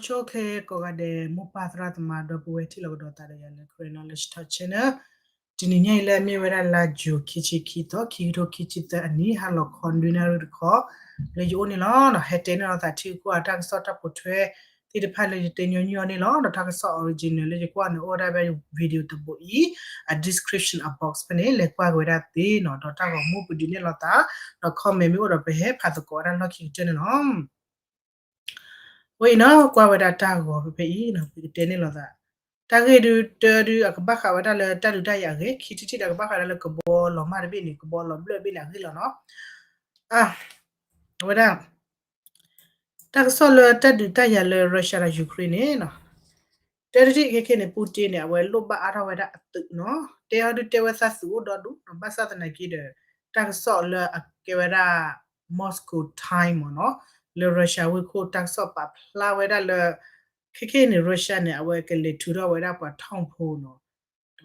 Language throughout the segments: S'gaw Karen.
ဆိၣ်ဂ့ၤကိးဂၤဒဲး မိၢ်ပၢ်သရၣ်သမါ ဒီပုၢ်ဝဲၢ်ထံၣ်လိာ်ကဒီးသးဒီးယၤလၢ Karen Knowledge Talk Channel တနံၤညါအံၤလၢအမ့ၢ်ဝဲဒၣ်လါယူၤ ခံဆံခံသီ ခံကထိခံဆံသၢအနံၣ် ဟါလီၤခီနွံနၣ်ရံၣ်တခီ လၢယအိၣ်န့ၣ်လီၤ. ဟဲတဲန့ၢ်လီၤသးထံဂုၤကီၢ်ဂၤတၢ်ကစီၣ်တၢ်ပိာ်ထွဲသ့ၣ်တဖၣ်လၢယတဲညီနုၢ်အီၤန့ၣ်လီၤ. ဒီးတၢ်ကစီၣ် original လၢယကွၢ်န့ၣ် အိၣ်ဝဲဒၣ်ဖဲ video တဘိးအံၤ အ description အ box ဖဲန့ၣ် လဲၤကွၢ်က့ၤဝဲဒၣ်သ့နီၤ. ဒီးတၢ်ဂီၤမူပဒုးနဲၣ်လီၤသး ဒီး comment မ့ၢ်အိၣ်ဒီးပဟဲဖးသကိးဝဲဒၣ်လီၢ်ခံကတၢၢ်န့ၣ်လီၤ. အဝဲအံၤနီၤ ကွၢ်ဝဲဒၣ်တၢ်ဂီၤဖဲဖဲအံၤနီၤ ပကတဲန့ၢ်လီၤသး တၢ်ဂ့ၢ်ဒုတၢဒု အကဘၣ်ဃးဝဲဒၣ်လၢတၢ်ဒုးတၢ်ယၤအဂ့ၢ် ခံထံၣ်ထံၣ်ဒီး အကဘၣ်ဃးဒၣ်လၢကဘီလီၤမၢ်တဘ့ၣ်န့ၣ် ကဘီလီၤဘျၢၣ်ဘ့ၣ်န့ၣ်အဂ့ၢ်လီၤနီၤ. အဝဲဒၣ် တၢ်ကစီၣ်လၢတၢ်ဒုးတၢ်ယၤလၢ Russia ဒီး Ukraine န့ၣ်နီၤ တၢတထံၣ်ခဲခဲန့ၣ် Putin န့ၣ် အဝဲလိၣ်ဘၣ်အါထီၣ်ဝဲဒၣ်အသုးနီၤ တဲအီၤဒုတဲဝဲသးသုးအိၣ်ဒီဒူၣ်နီၤ ဘၣ်ဆၣ်သနာ်က့ဒီး တၢ်ကစီၣ်လၢအကဲဝဲဒၣ် Moscow Times မ့ၢ်နီၤ လၢ Russia ဝ့ၢ်ခိၣ်တၢ်ကစီၣ်ပာ်ဖျါဝဲဒၣ်လၢ ခဲခဲန့ၣ် Russia န့ၣ် အဝဲကလဲၤထုးထီၣ်ဝဲဒၣ်ပှၤထီၣ်ဖိနီၤ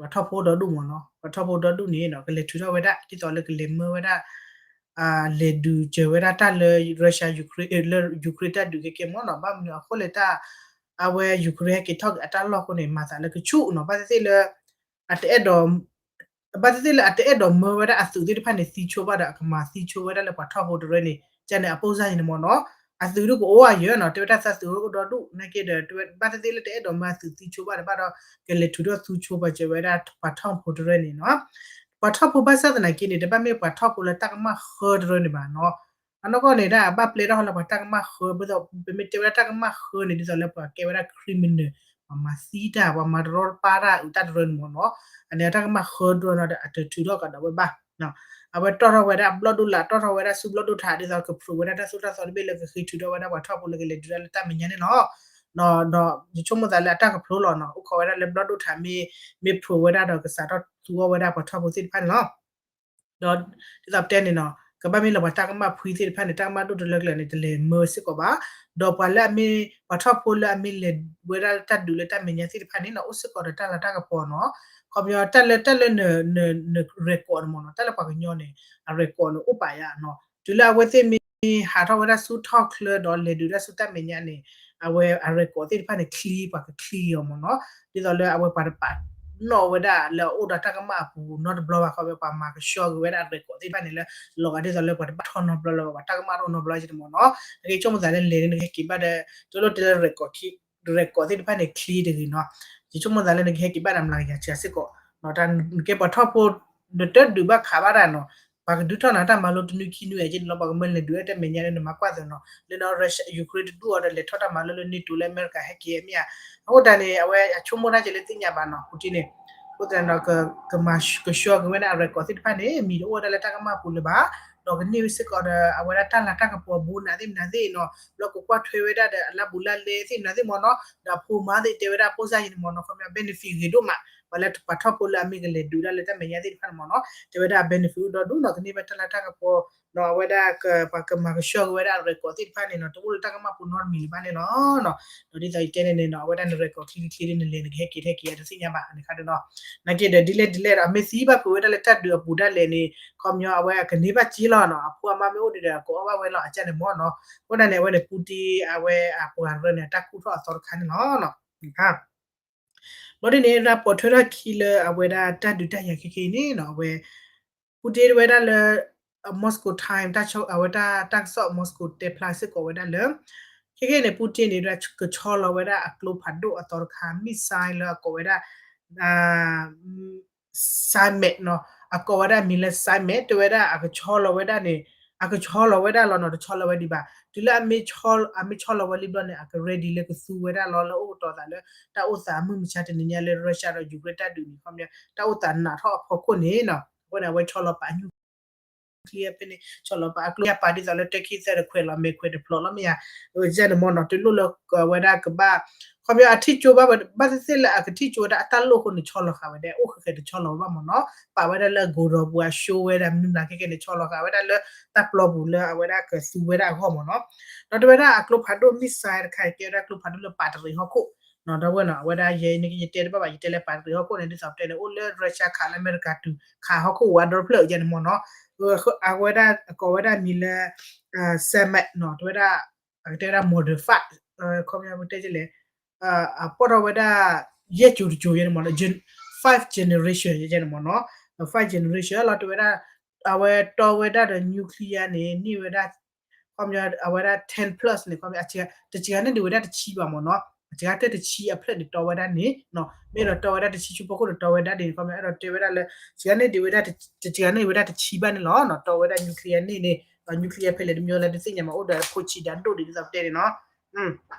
ပှၤထီၣ်ဖိဒီဒူၣ်မ့ၢ်နီၤ ပှၤထီၣ်ဖိဒီဒူၣ်န့ၣ်နီၤ ကလဲၤထုးထီၣ်ဝဲဒၣ် ဒ်သိးလၢကလဲၤမၢဝဲဒၣ် လဲၤဒုးစၢၤဝဲဒၣ်တၢ်လၢ Russia Ukraine လၢ Ukraine တၢ်ဒုးခဲခဲမ့ၢ်နီၤ ဘၣ်မနုၤအဃိလဲၣ်တၢ် အဝဲ Ukraine ဟဲက့ၤထီၣ်က့ၤအတၢ်လီၢ်အဃိန့ၣ် မၤသးလၢကဆူၣ်နီၤ ဘၣ်သ့ၣ်သ့ၣ်လၢ အတအဲၣ်ဒိး ဘၣ်သ့ၣ်သ့ၣ်လၢအတအဲၣ်ဒိးမၢဝဲဒၣ်အသုးသ့ၣ်တဖၣ်န့ၣ် သံဆိဘၣ်ဒီး အကမၤသံဆိဝဲဒၣ်လၢပှၤထီၣ်ဖိတရၢန့ၣ် ကန့ၣ်အပိၢ်စၢ်အံၤန့ၣ်မ့ၢ်နီၤ အသုးဒုကအိၣ်အယၢၤနီၤ တဲဝဲဒၣ်သးသုးအိၣ်ဒီဒူၣ် နာ်က့ဒီး ဘၣ်သ့ၣ်သ့ၣ်လၢတအဲၣ်ဒိးမၢအသုးသံဆိဘၣ်ဒီးဘၣ်ဒီး ကလဲၤထုးထီၣ်သံဆိပှၤစၢၤဝဲဒၣ်ပှၤထီၣ်ဖိတရၢန့ၣ်နီၤ ပှၤထီၣ်ဖိဘၣ်ဆၣ်သနာ်က့န့ၣ် တဘၣ်မ့ၢ်ပှၤထီၣ်ဖိလၢတၢ်ကမၣ်ဃၢတရၢန့ၣ်ဘၣ်နီၤ အနီၢ်ကီၢ်န့ၣ်ဒၣ် ဘၣ်ပျဲတၢ်ဟီလၢပှၤတၢ်ကမၣ်ဃၢ ပမ့ၢ်တဲဝဲဒၣ်တၢ်ကမၣ်ဃၢန့ၣ် ဒ်သိးလၢပှၤကဲဝဲဒၣ် criminal ပှၤမၤသံတၢ် ပှၤမၤတရီတပါတၢ်အုးတၢ်တရၢန့ၣ်မ့ၢ်နီၤ အန့ၣ်တၢ်ကမၣ်ဃၢတရၢနီၤဒီး အတထုးထီၣ်ကဒီးဝဲဘၣ် အဝဲတီၣ်ထီၣ်ဝဲဒၣ်ဘျီၣ်ဒိၣ်လး တီၣ်ထီၣ်ဝဲဒၣ်ဆူဘျီၣ်ဒိၣ်ထး ဒ်သိးကဖျိးဝဲဒၣ်တၢ်သိၣ်တၢ်သီတဘ့ၣ်လၢကဃ့ထုးထီၣ်ဝဲဒၣ်ပှၤထီၣ်ဖိလၢကလဲၤဒုးတၢ်လၢတၢ်မဲာ်ညါန့ၣ်လီၤ. ဒီးယဆိကမိၣ်သးလၢအတၢ်ကဖျိလီၤနီၤ အိၣ်ခိးဝဲဒၣ်လၢဘျီၣ်ဒိၣ်ထးမ့ၢ် မ့ၢ်ဖျိးဝဲဒၣ်ဒီးကစးထီၣ်သူအီၣ်ဝဲဒၣ်ပှၤထီၣ်ဖိသ့ၣ်တဖၣ်န့ၣ်လီၤ. ဒီးဒ်သိးပတဲန့ၣ်နီၤ ကဘၣ်မ့ၢ်လၢပှၤတၢ်ကမၣ်ဖှံသ့ၣ်တဖၣ်န့ၣ် တၢ်ကမၣ်ဒိၣ်တလၢကျဲန့ၣ် တလဲၤမၢစ့ၢ်ကီးဘၣ်. ဒီးပှၤလၢအမ့ၢ် ပှၤထီၣ်ဖိလၢအမ့ၢ်လဲၤဝဲဒၣ်တၢ်ဒုးလၢတၢ်မဲာ်ညါသ့ၣ်တဖၣ်န့ၣ်နီၤ အိၣ်စ့ၢ်ကီးဒီးတၢ်လၤတၢ်ကပီၤနီၤ ခီပညီတၢ်လၢတၢ်လၢန record န့ၣ်မ့ၢ်နီၤ တၢ်လၢပှၤကညီန့ၣ် အ record န့ၣ်အိၣ်ပာ်ယၤနီၤ တုၤလၢအဝဲသ့ၣ်မ့ၢ်ဟးထီၣ်ဝဲဒၣ်ဆူထီၣ်ချၢဒီးလဲၤဒုးတၢ်ဆူတၢ်မဲာ်ညါန့ၣ် အဝဲအ record သ့ၣ်တဖၣ်န့ၣ် clear ပှၤက clear အီၤမ့ၢ်နီၤ ဒ်သိးလၢအဝဲပှၤတပာ်နီၣ်ဝဲဒၣ်လၢအအိၣ်ဒီးတၢ်ကမၣ်အပူၤနီတဘျီဘၣ် ခီဖျိပှၤမၤကဆှီက့ၤဝဲဒၣ်အ record သ့ၣ်တဖၣ်န့ၣ်လၢ လီၤဂာ်ဒ်သိးလၢပှၤတဘၣ်ထီၣ်နီတဘျီလၢၤဘၣ် ပှၤတၢ်ကမၣ်တအိၣ်နီတဘျီန့ၣ်မ့ၢ်နီၤ နကဆိကမိၣ်သးလၢလဲၤန့ၣ် နကဟဲက့ၤဘၣ်ဒီး တလိၣ်တဲလၢ record record သ့ၣ်တဖၣ်န့ၣ် clear တဂ့ၤနီၤ ယဆိကမိၣ်သးလၢနကဟဲက့ၤဘၣ်ဒီးမျးကယၤစှၤစ့ၢ်ကီး နကဲပှၤထီၣ်ဖိ နတဒုးဘၣ်ခးဘၣ်တၢ်နီၤ ပှၤကဒုးထီၣ်နၤတၢ်မၤလိတနွံခံနွံအံၤက့န့ၣ်လီၤ ပှၤကမၢလဲၤဒုးတၢ်မဲာ်ညါန့ၣ် နမၤကွၢ်သ့နီၤ လၢနီၤ Ukraine တဒူၣ်အီၤဒီးလဲၤထီၣ်တၢ်မၤလိလၢ NATO လၢအမဲရကၤဟဲက့ၤမ့ၢ်ဧါ အဃိတၢ်န့ၣ် အဝဲအဆိကမိၣ်တၢ်က့ၤလၢသ့ၣ်ညါဘၣ်နီၤ Putin န့ၣ် အဃိသတးဒီး ကမၤကဆှီက့ၤဝဲဒၣ်အ record သ့ၣ်တဖၣ်န့ၣ် မံၤတအိၣ်ဝဲဒၣ်လၢတၢ်ကမၣ်ပူၤလၢၤဘၣ် ဒီးကန့ၢ်ဝဲစ့ၢ်ကီးဒီး အဝဲဒၣ်တၢ်လၤတၢ်ကပီၤဘူးနၤသ့ၣ်မနၤသ့ၣ်နီၤ ဘျီကကွၢ်ထွဲဝဲဒၣ်ဒီးအလၢဘူးလၢလဲသ့ၣ်မနၤသ့ၣ်မ့ၢ်နီၤ ဒီးအဖိမါသ့ၣ်တဲဝဲဒၣ်ပိၢ်စၢ်ယံၤန့ၣ်မ့ၢ်နီၤ ခီပညီ benefit ဂ့ၤဒိၣ်မး ပှၤလၢပှၤထီၣ်ဖိလၢအမ့ၢ်ကလဲၤဒုးတၢ်လၢတၢ်မဲာ်ညါသ့ၣ်တဖၣ်န့ၣ်မ့ၢ်နီၤ တဲဝဲဒၣ်အ benefit အိၣ်ဒီဒူၣ်နီၤ ကန့ၢ်ဘၣ်တၢ်လၤတၢ်ကပီၤ ဒီးအဝဲဒၣ်ပှၤကမၤကဆှီက့ၤဝဲဒၣ်အ record သ့ၣ်တဖၣ်န့ၣ်နီၤ တအိၣ်လၢတၢ်ကမၣ်ပူၤနီတမံၤလၢၤဘၣ်န့ၣ်လီၤ. ဒီးဒ်သိးယတဲန့ၣ်န့ၣ်နီၤ အဝဲဒၣ်န record ချ့ချ့ချ့ဒ်နလဲၤနကဟဲက့ၤဟဲက့ၤတသ့ၣ်ညါဘၣ်န့ၣ်ခါဒီးနီၤ နာ်က့ဒီးဒ်လဲၣ်ဒ်လဲၣ်ဒီး အမ့ၢ်သံဘၣ်ဖုးဝဲဒၣ်လၢတၢ်ဒုးအပူၤဒၣ်လဲာ်န့ၣ် ခီပညီအဝဲအကန့ၢ်ဘၣ်စ့လီၤနီၤ အဖိအမါမ့ၢ်အိၣ်ဒီး ကအီၣ်ဘၣ်ဝဲလီၤ အကန့ၣ်မ့ၢ်နီၤ အဃိဒၣ်န့ၣ် အဝဲန့ၣ် Putin အဝဲအပှၤရၢန့ၣ် အတၢ်ကူၣ်ထီၣ်အသီတခါန့ၣ်လီၤ. ဘျီဒ်န့ၣ် ရၢ်ပိာ်ထွဲထီၣ်ခံလၢအဝဲဒၣ်တၢ်ဒုးတၢ်ယၤခဲခဲအံၤန့ၣ်နီၤ အဝဲ Putin ဝဲဒၣ်လၢ Moscow Times အဝဲဒၣ်တၢ်ကစီၣ် Moscow တဲဖျါစ့ၢ်ကီးဝဲဒၣ်လၢ ခဲခဲန့ၣ် Putin န့ၣ် ကဆီလီၤဝဲဒၣ်အကျိဖးဒိၣ်အသီတခါ missile လၢအကိးဝဲဒၣ် Sarmat နီၤ အကိးဝဲဒၣ်မံၤလၢ Sarmat တဲဝဲဒၣ်အကဆီလီၤဝဲဒၣ်န့ၣ် အကဆီလီၤဝဲဒၣ်လီၤနီၤ တဆီလီၤဝဲဒံးဘၣ် တုၤလၢအမ့ၢ်ဆီလီၤဝဲလံဘျီန့ၣ် အက ready လၢကသူဝဲဒၣ်လီၤ လၢအိၣ်ကတီၤသးလၢ တၢ်အိၣ်သးအမုၢ်မဆါတနံၤညါလၢ Russia ဒီး Ukraine တၢ်ဒုးန့ၣ် ခီပညီ တၢ်အိၣ်သးနးထီၣ်အဖီခိၣ်န့ၣ်နီၤ အဃိန့ၣ် အဝဲဆီလီၤပာ် nuclear ဖဲန့ၣ် ဆီလီၤပာ်အကျိ ယပာ်ဒ်သိးလၢ Turkey သၢဒီးခွဲးလီၤမဲာ်ခွဲးတဖျိးလီၤမ့ၢ်ဧါ ယဲန့ၣ်မ့ၢ်နီၤ တလိၣ်လၢဝဲဒၣ်ကဘၣ် ခီပညီအထံၣ်ကၠိဘၣ် ဘၣ်သ့ၣ်သ့ၣ်လၢအကထံၣ်ကၠိဝဲဒၣ်အတၢ်လိၣ်အဃိန့ၣ် ဆီလီၤဃာ်ဝဲဒၣ် အိၣ်ဃဲးဃဲးတဆီလီၤဝဲဘၣ်မ့ၢ်နီၤ ပာ်ဝဲဒၣ်လၢအကိးဒီးပှၤ show ဝဲဒၣ်မနုၤမနုၤခဲခဲန့ၣ် ဆီလီၤဃာ်ဝဲဒၣ်လၢတၢ်ပျီပူၤလၢအဝဲဒၣ်ကသူဝဲဒၣ်အဂီၢ်မ့ၢ်နီၤ ဒီးတဝဲဒၣ်အကျိဖးဒိၣ် missile တခါအံၤ ကဲဝဲဒၣ်ကျိဖးဒိၣ်လၢပာ်တရံးဟီၣ်ခိၣ် ဒီပုၢ်ဝဲၢ်နီၤ အဝဲဒၣ်ယဲအံၤန့ၣ် ယတဲတဘၣ်ဘၣ် ယတဲလၢပာ်တရံးဟီၣ်ခိၣ်န့ၣ် ဒ်သိးပတဲန့ၣ် အိၣ်လၢ Russia ခးလၢအမဲရကၤတုၤ ခးဟီၣ်ခိၣ်ဝဲဒီဖျၢၣ်ယဲန့ၣ်မ့ၢ်နီၤ အဝဲဒၣ်အကိးဝဲဒၣ်မံၤလၢ Sarmat နီၤ တဝဲဒၣ် အကတဲဝဲဒၣ် modern fart ခီပညီပတဲလဲၣ် အပိာ်ထီၣ်ဝဲဒၣ် ယဲၢ်ကၠိၤတကၠိၤယဲန့ၣ်မ့ၢ်နီၤ five generation ယဲန့ၣ်မ့ၢ်နီၤ five generation လီၤ တဲဝဲဒၣ် အဝဲတီဝဲဒၣ်ဒီး nuclear န့ၣ် န့ၢ်ဝဲဒၣ် ခီပညီ အဝဲဒၣ် ten plus န့ၣ် ခီပညီ တစှၤန့ၢ်ဒံးဝဲဒၣ်တဆံဘၣ်မ့ၢ်နီၤ အစှၤတၢ်တဆံအဖျၢၣ်န့ၣ် တီဝဲဒၣ်န့ၣ် မ့ၢ်ဒီးတီဝဲဒၣ်တဆံဆူဖီခိၣ်ဒီးတီဝဲဒၣ်ဒ်န့ၣ် ခီပညီ အဲၣ်ဒိးတဲဝဲဒၣ်လၢ စှၤန့ၢ်ဒံးဝဲဒၣ် တစှၤန့ၢ်ဝဲဒၣ်တဆံဘၣ်န့ၣ်လီၤ တီဝဲဒၣ် nuclear န့ၣ်န့ၣ် nuclear ဖဲလဲၣ်တမံၤလၢတသ့ၣ်ညါမး အိၣ်ဒီးဖိဆံးဒၣ်ဒိၣ်ဒံးဒ်သိးပတဲန့ၣ်နီၤ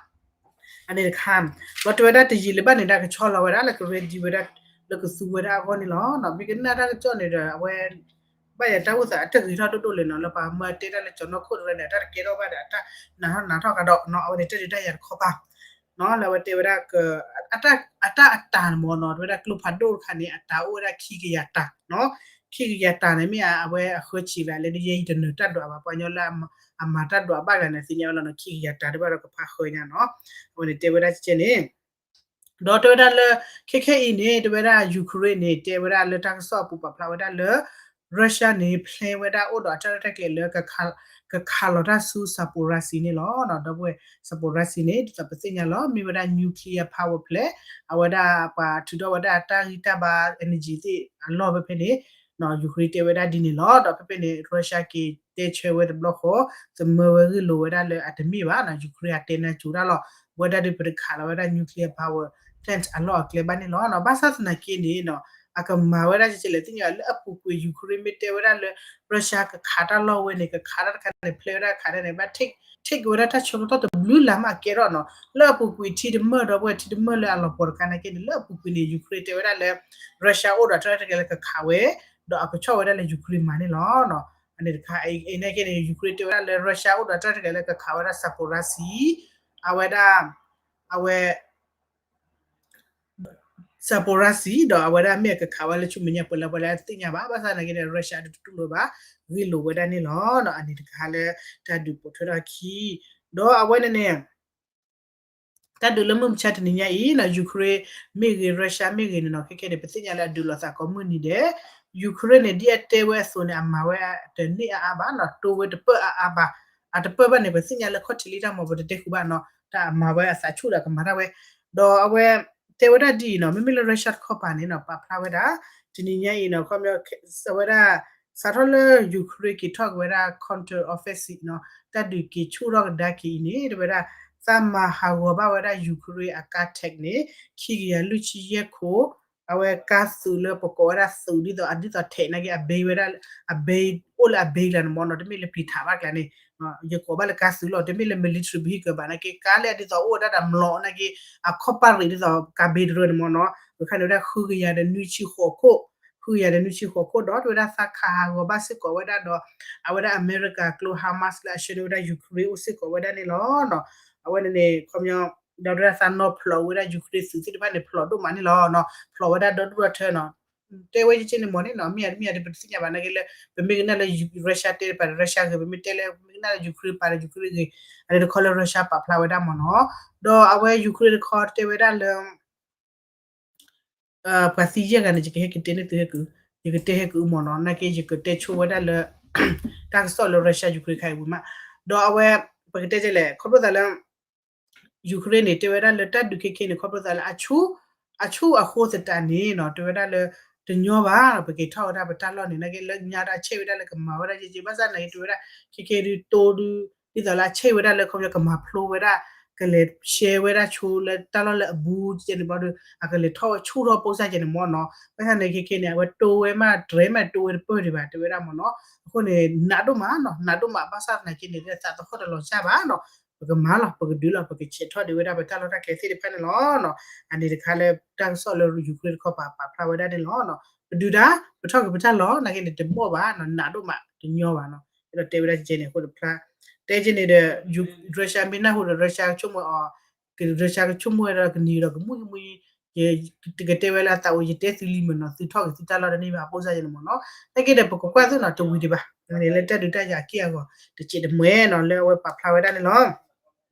အန့ၣ်တခါ ဒီးတဲဝဲဒၣ်တယံာ်လၢၤဘၣ်န့ၣ် တၢ်ကဆီလီၤဝဲဒၣ်လၢက ready ဝဲဒၣ် လၢကသူဝဲဒၣ်အဂီၢ်န့ၣ်လီၤ. မ့ၢ်ကနၣ်တၢ်ကစီၣ်န့ၣ်ဒီး အဝဲ ဘၣ်ယၤတၢ်အိၣ်သးအတဂ့ၤထီၣ်ဒိၣ်ဒိၣ်လဲၣ်နီၤ လၢပှၤမၢတဲတၢ်လၢကၠီၤနီၢ်ခိၣ်တရၢန့ၣ် အတၢ်တကဲထီၣ်ဘၣ်ဒီး အတၢ်နးထီၣ်နးထီၣ်ကဒီးနီၤ အဝဲန့ၣ်တဲဒုးတၢ်ယၤတခီပၤ လၢအဝဲတဲဝဲဒၣ် အတၢ်အတၢ်မ့ၢ်နီၤ တဲဝဲဒၣ်ကျိဖးဒိၣ်တခါန့ၣ် အတၢ်အိၣ်ဝဲဒၣ်ခံကယၤတၢ်နီၤ ခံကယၤတၢ်န့ၣ်မ့ၢ်အဝဲအဃၢဆံးဘၣ် လၢဒ်ယဲအံၤတနၢၤတၢ်ဒွးဘၣ် ပှၤကညီလၢအမၤတၢ်ဒွးဘၣ်ကျါန့ၣ် သ့ၣ်ညါဝဲလီၤနီၤ ခံကယၤတၢ်တဘၣ်ဒီးကဖးဃၢညါနီၤ အဝဲန့ၣ်တဲဝဲဒၣ်ကဲန့ၣ် ဒီးတဲဝဲဒၣ်လၢ ခဲခဲအံၤန့ၣ် တဲဝဲဒၣ် Ukraine န့ၣ် တဲဝဲဒၣ်လၢတၢ်ကစီၣ်အပူၤပာ်ဖျါဝဲဒၣ်လၢ Russia န့ၣ် plan ဝဲဒၣ်အိၣ်ဒီးအတၢ်ရဲၣ်တၢ်ကျဲၤလၢ ကခးလီၤတၢ်ဆူ Zaporizhzhia န့ၣ်လီၤ. ဒီပုၢ်ဝဲၢ် Zaporizhzhia န့ၣ် ဒ်သိးပသ့ၣ်ညါလီၤ မ့ၢ်ဝဲဒၣ် nuclear power plant အဝဲဒၣ်ပှၤထုးထီၣ်ဝဲဒၣ်အတၢ်ဂံၢ်တၢ်ဘါ energy သ့ၣ်အလီၢ်ဖဲဖဲန့ၣ် Ukraine တဲဝဲဒၣ်ဒ်န့ၣ်လီၤ. ဒီးဖဲဖဲန့ၣ် Russia က့ၤတဲဆၢဝဲတဘျီဃီ သမၢဝဲဂ့ၢ်လိာ်ဝဲဒၣ်လၢအတမ့ၢ်ဘၣ်နီၤ Ukraine အတဲနၢ်စူၤတၢ်လီၤ ဝဲဒၣ်ဒုးပတခးလီၤဝဲဒၣ် nuclear power plant အလီၢ်အကျဲဘၣ်န့ၣ်လီၤ. ဘၣ်ဆၣ်သနာ်က့န့ၣ် အကမၤဝဲဒၣ်ကဲလဲၣ် သ့ၣ်ညါလၢအပူၤကွံာ် Ukraine မ့ၢ်တဲဝဲဒၣ်လၢ Russia ကခးတၢ်လီၢ်ဝဲန့ၣ် ကခးတၢ်တခါန့ၣ် plan ဝဲဒၣ်ခးတၢ်န့ၣ် ဘၣ် take က့ၤဝဲဒၣ်တၢ်ဆၢကတီၢ်တဘျုးလါမးကဲထီၣ်နီၤ လၢအပူၤကွံာ်ထံတမၢၢ်ဒီပုၢ်ဝဲၢ် ထံတမၢၢ်လၢအလီၤပှီၤတခါနာ်က့န့ၣ် လၢအပူၤကွံာ်န့ၣ် Ukraine တဲဝဲဒၣ်လၢ Russia အိၣ်ဒီးတၢ်ရဲၣ်တၢ်ကျဲၤလၢကခးဝဲ ဒီးအကဆီၣ်ဝဲဒၣ်လၢ Ukraine မၤန့ၣ်လီၤ. အန့ၣ်တခါ အနာ်က့န့ၣ် Ukraine တဲဝဲဒၣ်လၢ Russia အိၣ်ဒီးတၢ်ရဲၣ်တၢ်ကျဲၤလၢကခးဝဲဒၣ် Zaporizhzhia အဝဲဒၣ် အဝဲ Zaporizhzhia ဒီးအဝဲဒၣ်မ့ၢ်ကခးဝဲလၢဆူမဲာ်ညါပှဲၤလၢပှဲၤလၢတသ့ၣ်ညါဘၣ် ဘၣ်ဆၣ်သနာ်က့န့ၣ် Russia တတူၢ်လိာ်ဘၣ် ဂ့ၢ်လိာ်ဝဲဒၣ်န့ၣ်လီၤ. အန့ၣ်တခါလၢတၢ်ဒုးပိာ်ထွဲထီၣ်အခံ ဒီးအဝဲန့ၣ်န့ၣ် တၢ်ဒုးလၢမုၢ်မဆါတနံၤညါအံၤနီၤ Ukraine မ့ၢ်ဂ့ၤ Russia မ့ၢ်ဂ့ၤန့ၣ်နီၤ ခဲခဲန့ၣ် ပသ့ၣ်ညါလၢအဒုးလိာ်သးကိးမုၢ်နံၤဒဲး Ukraine န့ၣ် ဒ်အတဲဝဲအသိးန့ၣ် အမၤဝဲတန့ၢ်အါအါဘၣ်နီၤ တိဝဲတပၢၢ်အါအါဘၣ် အတပၢၢ်ဘၣ်န့ၣ် ပသ့ၣ်ညါလၢခီၣ်ထံးလံတၢ်မၤ ပတတဲဃုာ်ဘၣ်နီၤ တၢ်အမၤဝဲအသးဆူၣ်ဒီးကမၤတၢ်ဝဲ ဒီးအဝဲ တဲဝဲဒၣ်ဒ်အံၤနီၤ မ့မ့ၢ်လၢ Russia တခီပၤန့ၣ်နီၤ ပာ်ဖျါဝဲဒၣ် တနံၤညါအံၤနီၤ ခီပညီ အဝဲဒၣ် စးထီၣ်လၢ Ukraine က့ၤထီၣ်က့ၤဝဲဒၣ် counter offensive နီၤ တၢ်ဒုးက့ၤဆူၣ်ထီၣ်ကဒါက့ၤအံၤန့ၣ် တဲဝဲဒၣ် သးမၤဟးဂီၤဘၣ်ဝဲဒၣ် Ukraine အကါ tank န့ၣ် ခံကယၤလွံၢ်ဆံယဲၢ်ခိၣ် အဝဲကါသုးလၢပကိးဝဲဒၣ်သုးဒ်သိး အဒ်သိး tank နာ်က့ အဘဲဝဲဒၣ် အဘဲ အိၣ်လၢအဘဲကျါန့ၣ်မ့ၢ်နီၤ တမ့ၢ်လၢပျံၤထးဘၣ်ကျါန့ၣ် ယကိးဘၣ်လၢကါသုးလီၤ တမ့ၢ်လၢ military vehicle ဘၣ်နာ်က့ ကါလၢအဒ်သိးအိၣ်ဝဲဒၣ်ဒီးမျိာ်နာ်က့ အခီၣ်ပၣ်ရံးဒ်သိး ကါဘဲတရၢန့ၣ်မ့ၢ်နီၤ အခါန့ၣ်ဝဲဒၣ်ဃုကယၤဒီးနွံဆံဃိးခိၣ် ဃုကယၤဒီးနွံဆံဃိးခိၣ်ဒီး တဲဝဲဒၣ်သးခးဟးဂီၤဘၣ်စ့ၢ်ကီးဝဲဒၣ်ဒီး အဝဲဒၣ်အမဲရကၤကျိ Hamas လၢအဆှၢန့ၢ်ဝဲဒၣ် Ukraine အိၣ်စ့ၢ်ကီးဝဲဒၣ်န့ၣ်လီၤ. အဝဲန့ၣ်န့ၣ် ခီပညီ ဒီးတဲဝဲဒၣ်သးနီၢ်ဖျိးဝဲဒၣ် Ukraine သုးသ့ၣ်တဖၣ်န့ၣ် ဖျိးဒိၣ်မးန့ၣ်လီၤ. ဖျိးဝဲဒၣ်ဒီဒူၣ်ဒီထၢနီၤ တဲဝဲယက့န့ၣ်မ့ၢ်န့ၣ်နီၤ မ့ၢ်အမ့ၢ်အဒ်ပတသ့ၣ်ညါဘၣ်နာ်က့လၢ ပမ့ၢ်ကနၣ်လၢ Russia တဲတပၤဒီး Russia ဂ့ၤ ပမ့ၢ်တဲလၢ ပမ့ၢ်ကနၣ်လၢ Ukraine ပၤဒီး Ukraine ဂ့ၤ အန့ၣ်တခီလၢ Russia ပာ်ဖျါဝဲဒၣ်မ့ၢ်နီၤ ဒီးအဝဲ Ukraine တခီတဲဝဲဒၣ်လၢ ပှၤသံယဲၢ်ဂၤန့ၣ် ယကဟဲကတဲန့ၢ်သုဟဲကုာ် ယကတဲဟဲကုာ်မ့ၢ်နီၤ နာ်က့ယကတဲဆိဝဲဒၣ်လၢ တၢ်ကစီၣ်လၢ Russia Ukraine ခါအံၤဝံၤမး ဒီးအဝဲ ပကတဲဒ်လဲၣ် ခီဖျိသးလၢ Ukraine န့ၣ် တဲဝဲဒၣ်လၢတၢ်ဒုးခဲခဲန့ၣ် ခီဖျိသးလၢ အဆူၣ်အဃိသတးန့ၣ်နီၤ တဲဝဲဒၣ်လၢ တညီဘၣ် ပက့ၤထီၣ်ဝဲဒၣ်ပတၢ်လီၢ်န့ၣ် နာ်က့လၢညါတၢ်ဆဲးဝဲဒၣ်လၢကမၤဝဲဒၣ်ယဲၢ်ယဲၢ် ဘၣ်ဆၣ်နာ်က့တဲဝဲဒၣ် ခဲခဲဒုးတိဒုး ဒ်သိးလၢအဆဲးဝဲဒၣ်လၢခီဖျိကမၤဖျိဝဲဒၣ် ကလဲၤရှဲဝဲဒၣ်ဆိလၢတၢ်လီၢ်လၢအဘူးကဲန့ၣ်ဘၣ်ဒီး အကလဲၤထီၣ်ဝဲဆူၣ်ထီၣ်ပိၢ်စၢ်ကဲန့ၣ်မ့ၢ်နီၤ ဘၣ်ဆၣ်န့ၣ်ခဲခဲန့ၣ် အဝဲတိဝဲမးတြဲၤမးတိဝဲတပၢၢ်ဒံးဘၣ် တဲဝဲဒၣ်မ့ၢ်နီၤ အဃိန့ၣ် နးဒိၣ်မးနီၤ နးဒိၣ်မး ဘၣ်ဆၣ်သနာ်က့န့ၣ် သးသဟီၣ်တလီၤစၢ်ဘၣ်နီၤ ပကမၤလီၤ ပကဒုးလီၤ ပကဆဲးထီၣ်ဒံးဝဲဒၣ်ပတၢ်လီၢ်တၢ်ကျဲသ့ၣ်တဖၣ်န့ၣ်လီၤ. အန့ၣ်တခါလၢတၢ်ကစီၣ်လၢ Ukraine တခီပၤပာ်ဖျါဝဲဒၣ်န့ၣ်လီၤ. ပဒုးတၢ် ပထီၣ်က့ၤပတၢ်လီၢ် နာ်က့န့ၣ် တဘီၣ်ဘၣ်နီၤ နးဒိၣ်မး တညီဘၣ်နီၤ အဲၣ်ဒိးတဲဝဲဒၣ်ကဲန့ၣ် အဃိတဖျါ တဲကဲန့ၣ်ဒီး Russia မ့ၢ်နၢ်ဟူဒီး Russia ကဆိကမိၣ်အီၤ Russia ကဆိကမိၣ်ဝဲဒၣ်ကနံၤဒီးကမူၣ်ကမူၣ် ယကတဲဝဲလၢအသးအိၣ် ယတဲသုလံမ့ၢ်နီၤ သုထီၣ်က့ၤသုတၢ်လီၢ်တန့ၢ်ဘၣ် ပိၢ်စၢ်ယဲန့ၣ်မ့ၢ်နီၤ နာ်က့ဒီး ပကကွၢ်သုနီၤ တဝံၤဒံးဘၣ် န့ၣ်လၢတၢ်ဒုးတၢ်ယၤအက့ၢ်အဂီၤ တစဲးတမှဲၤနီၤ လၢအဝဲပာ်ဖျါဝဲဒၣ်န့ၣ်လီၤ.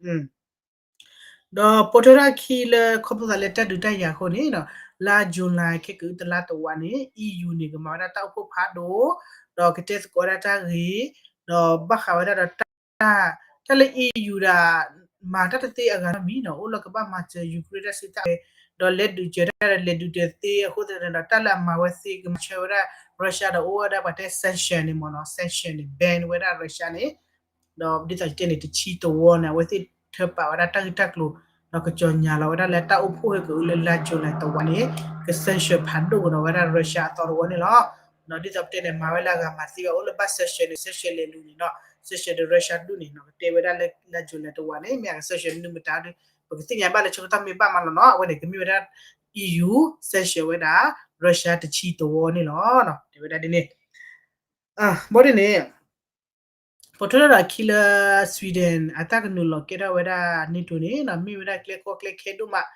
ဒီးပိာ်ထွဲထီၣ်အခံလၢခီဖျိသးလၢတၢ်ဒုးတၢ်ယၤအဃိန့ၣ်နီၤ လါ July ခဲကအုတလါတဝာ်န့ၣ် EU န့ၣ် ကမၤဝဲဒၣ်တၢ်အိၣ်ဖှိၣ်ဖးဒိၣ် ဒီးကတဲသကိးဝဲဒၣ်တၢ်ဂ့ၤ ဒီးဘၣ်ဃးဝဲဒၣ်ဒီးတၢ် တၢ်လၢ EU ဒီး မၤတၢ်တသ့အဂၤနီတမံၤနီၤ အိၣ်လၢကဘၣ်မၤစၢၤ Ukraine တၢ်စုတၢ်ဝဲၤ ဒီးလဲၤဒုးစၢၤတၢ်ဒီးလဲၤဒုးတသ့အဃိသတးန့ၣ်ဒီး တၢ်လၢအမၤဝဲသ့ကမၤဆၢဝဲဒၣ် Russia ဒီးအိၣ်ဝဲဒၣ်ပှၤတဲ sanction န့ၣ်မ့ၢ်နီၤ sanction န့ၣ် ban ဝဲဒၣ် Russia န့ၣ် ဒီးဒ်သိးယတဲန့ၣ် တဆံတဝီန့ၣ် အဝဲသ့ၣ်ထၢပာ်ဝဲဒၣ်တၢ်ဂ့ၢ်တၢ်ကျိၤ ဒီးကစီၤညါလီၤဝဲဒၣ်လၢတၢ်အိၣ်ဖှိၣ်ဟဲက့ၤလၢလါ July တဝီန့ၣ် က sanction ဖးဒိၣ်ကဒီးဝဲဒၣ် Russia အသီတဝီန့ၣ်လီၤ. ဒီးဒ်သိးပတဲန့ၣ် မၤဝဲလၢအဂၤမၤသ့ဘၣ် အိၣ်လၢဘၣ် sanction န့ၣ် sanction လဲၤလူၤန့ၣ်နီၤ sanction ဒီး Russia ဒူၣ်န့ၣ်နီၤ ကတဲဝဲဒၣ်လၢလါ July တဝီန့ၣ် မ့ၢ်အက sanction နုာ်မတၤဒီး ပကသ့ၣ်ညါဘၣ်လၢဆၢကတီၢ်မ့ၢ်ဘၣ်မးလီၤနီၤ အဝဲန့ၣ် ကမ့ၢ်ဝဲဒၣ် EU sanction ဝဲဒၣ် Russia တဆံတဝီန့ၣ်လီၤ. တဲဝဲဒၣ်ဒ်န့ၣ် ဘီဒ်န့ၣ် ပိာ်ထွဲထီၣ်ဒီးအခံလၢ Sweden အတၢ်ကနုာ်လီၤကဲထီၣ်ဝဲဒၣ် NATO န့ၣ်နီၤ မ့ၢ်ဝဲဒၣ်ကျဲကီၢ်ကျဲခဲဒိၣ်မး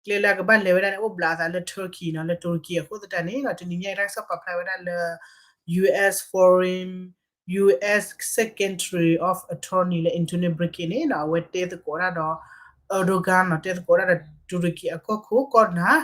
ကျဲလၢအကဘၣ်လဲၤဝဲဒၣ်န့ၣ် အိၣ်ဘျးအသးလၢ Turkey နီၤ လၢ Turkey အဃိသတးန့ၣ်နီၤ တနံၤညါအံၤတၢ်ကစီၣ်ပာ်ဖျါဝဲဒၣ်လၢ US Foreign US Secretary of Attorney လၢ Antony Blinken န့ၣ်နီၤ အဝဲတဲသကိးတၢ်ဒီး Erdogan နီၤ တဲသကိးတၢ်ဒီး Turkey အကီၢ်ခိၣ်ကီၢ်နၢ်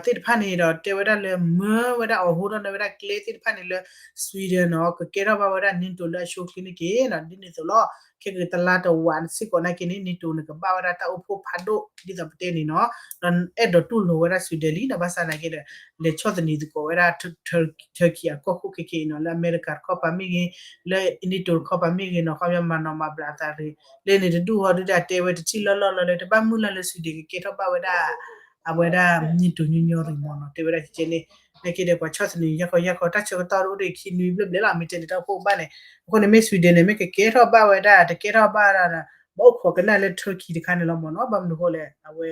သ့ၣ်တဖၣ်န့ၣ်ဒီး တဲဝဲဒၣ်လၢမၢဝဲဒၣ်အီၤဟိထီၣ်န့ၢ်ဝဲဒၣ်ကျဲသ့ၣ်တဖၣ်န့ၣ်လၢ Sweden နီၤ ကကဲထီၣ်ဘၣ်ဝဲဒၣ် NATO လၢအဆိအချ့န့ၣ်က့ၤနီၤ ဒ်န့ၣ်အသိးလီၤ. ခဲကတလါတဝာ်စ့ၢ်ကီးနာ်က့န့ၣ် NATO န့ၣ် ကဘၣ်ဝဲဒၣ်တၢ်အိၣ်ဖှိၣ်ဖးဒိၣ် ဒ်သိးပတဲန့ၣ်နီၤ ဒီးအဲၣ်ဒိးတူၢ်လိာ်ဝဲဒၣ် Sweden လံနီၤ ဘၣ်ဆၣ်နာ်က့ဒီး လဲၤဆီၣ်သနံးသကိးဝဲဒၣ် Turkey အကီၢ်ခိၣ်ခဲခဲအံၤနီၤ လၢအမဲရကၤတခီပၤမ့ၢ်ဂ့ၤ လၢ NATO တခီပၤမ့ၢ်ဂ့ၤနီၤ ခီပညီမၤနီၣ်မၤဘျးအသးရ့ၣ် လၢန့ၣ်တဒူၣ်ဟီဒုဒီးတဲဝဲတထံၣ်လီၢ်လီၢ်လီၤလၢ တဘၣ်မုၢ်လၢ်လၢ Sweden ကကဲထီၣ်ဘၣ်ဝဲဒၣ် အဝဲဒၣ် NATO ညီညီရံၣ်မးနီၤ တဲဝဲဒၣ်ကကဲန့ၣ် နာ်က့ဒီးပှၤဆီၣ်သနံးယၢ်ခီယၢ်ခီ တၢ်ဆၢကတီၢ်အိၣ်ဒံးခံနွံဘျဲၣ်ဘျဲၣ်လီၤ မ့ၢ်တဲန့ၣ်တၢ်အိၣ်ဖှိၣ်ဘၣ်န့ၣ် အဃိန့ၣ်မ့ၢ် Sweden န့ၣ် မ့ၢ်ကကဲထီၣ်ဘၣ်ဝဲဒၣ် တကဲထီၣ်ဘၣ်ဒၣ် ဘၣ်အိၣ်ခိးကနၣ်လၢ Turkey တခါန့ၣ်လီၤမးနီၤ ဘၣ်မနုၤဃိလဲၣ် အဝဲ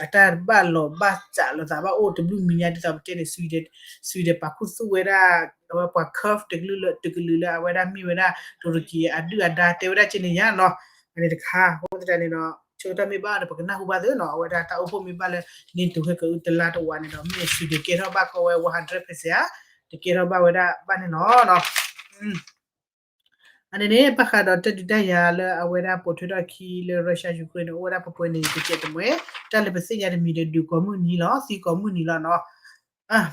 အတၢ်ဘၣ်လီၤဘၣ်စးလိာ်သးဘၣ်အိၣ်တဘျုးမံၤညါဒ်သိးပတဲန့ၣ် Sweden Sweden ပာ်ခူသူၣ်ဝဲဒၣ် အဝဲပှၤ Kurd တကလုာ်လၢ တကလုာ်လၢအဝဲဒၣ်မ့ၢ်ဝဲဒၣ် Turkey အဒုၣ်အဒါတဲဝဲဒၣ်က့န့ၣ်ယါနီၤ အန့ၣ်တခါ အဃိသတးန့ၣ်ဒီး ဆၢကတီၢ်မ့ၢ်ဘၣ်ဒီး ပကနၢ်ဟူဘၣ်သ့နီၤ အဝဲဒၣ်တၢ်အိၣ်ဖှိၣ်မ့ၢ်ဘၣ်လၢ NATO ခဲကအုတလါတဝာ်န့ၣ်ဒီး မ့ၢ် Sweden ကဲထီၣ်ဘၣ်ကီဝဲ one hundred percent ဧါ တကဲထီၣ်ဘၣ်ဝဲဒၣ်ဘၣ်န့ၣ်လီၤ. အန့ၣ်န့ၣ် ဘၣ်ဃးဒီးတၢ်ဒုးတၢ်ယၤလၢအဝဲဒၣ်ပိာ်ထွဲထီၣ်အခံလၢ Russia Ukraine န့ၣ် အိၣ်ဝဲဒၣ်ပှဲၤပှဲၤန့ၣ် ကကဲးတမှဲ တၢ်လၢပသ့ၣ်ညါတမံၤဒီး ဒုးကိးမုၢ်နံၤလီၤ သံကိးမုၢ်နံၤလီၤနီၤ.